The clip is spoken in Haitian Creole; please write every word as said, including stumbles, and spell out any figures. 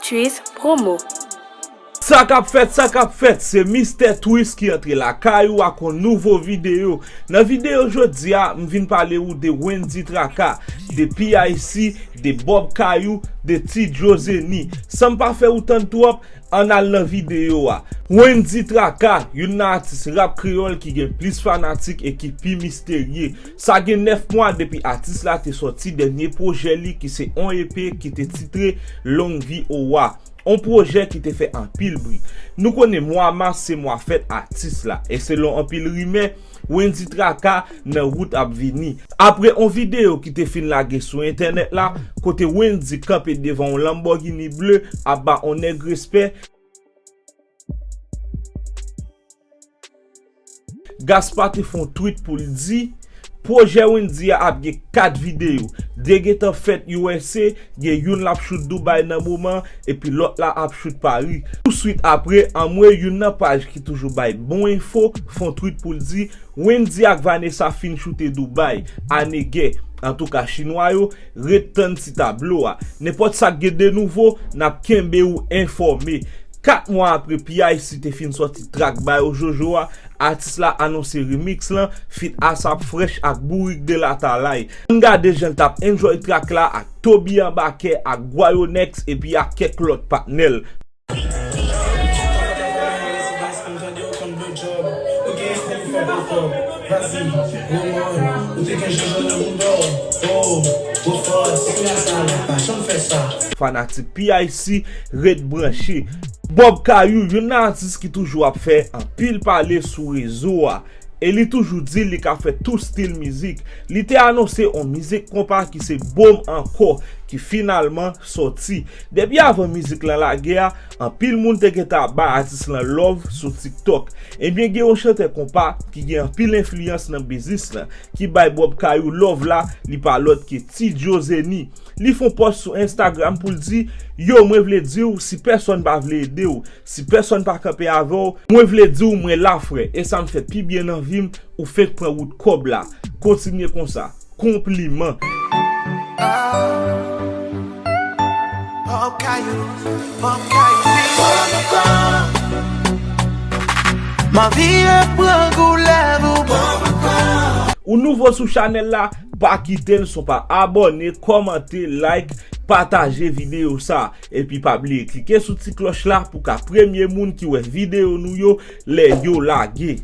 Twist Promo. Sa k ap fèt, sa k ap fèt, se Mistè Twist ki antre lakay ou ak yon nouvo videyo. Nan videyo jodi a, m vin pale ou de Wendy Traka, de P I C, de Bob Kayou, de Ti Joe Zeni. San m pa fè ou tann twòp, ann al nan videyo a. Wendy Traka, youn nan atis rap kreyòl ki gen plis fanatik e ki pi misterye. Sa gen nèf mwa depi atis la te sòti dènye pwojè li ki se on E P ki te titre Long Vi Owa. On pwojè ki te fè anpil bri. Nou konnen mwa mas se mwa fèt atis la, e selon anpil rimè, Wendy Traka nan wout ap vini. Apre on videyo ki te fin lage sou entènèt la, kote Wendy kanpe devan on Lamborghini ble ap ba on nèg respè, Gaspard te fè on tweet pou l di, pwojè Wendy a ap gen kat videyo. De gentan fèt U S A, gen youn l ap shoot Dubai nan moman, epi lòt la ap shoot Paris. Touswit apre, anmwe youn nan paj ki toujou bay bon enfo, fè on tweet pou l di, Wendy ak Vanessa fin choute Dubai, ane gè. Antouka, chinwa yo, ret tann ti tablo a. Nenpòt sa k gen de nouvo, n ap kenbe ou enfòme. Kat mwa apre P I C te fin sòti trak ba yo Jojo a, atis la anonse remix lan, feat Asap Fresh ak Bourik de Latalay. Ann gade jan l t ap enjoy trak la ak Toby Anbakè, ak Guayonex epi ak kèk lòt patnè l. Fanatik P I C, ret branche. Bob Kayou, youn nan atis ki toujou ap fè anpil pale sou rezo a, e li toujou di li ka fè tout stil mizik. Li te anonse on mizik konpa ki se Bonm Ankò, ki finalman sòti. Depi avan mizik lan lage a, anpil moun te gentan ap bay atis lan love sou TikTok. Ebyen, gen yon chantè konpa ki gen anpil enfliyans nan biznis lan, ki bay Bob Kayou love la, li pa lòt ke Ti Joe Zeni. Li fè on pòs sou Instagram pou l di, yo, mwen vle di w, si pèsonn pa vle ede w, si pèsonn pa kanpe avè w, mwen vle di w mwen la, frè, e sa m fè pi byen nan vi m, ou fenk pran wout kòb la. Kontinye konsa. Konpliman. Ou nouvo sou chanèl la, pa kite leson pa abòne, kòmante, like, pataje videyo sa. Epi pa bliye klike sou ti klòch la pou ka premye moun ki wè videyo nou yo lè yo lage.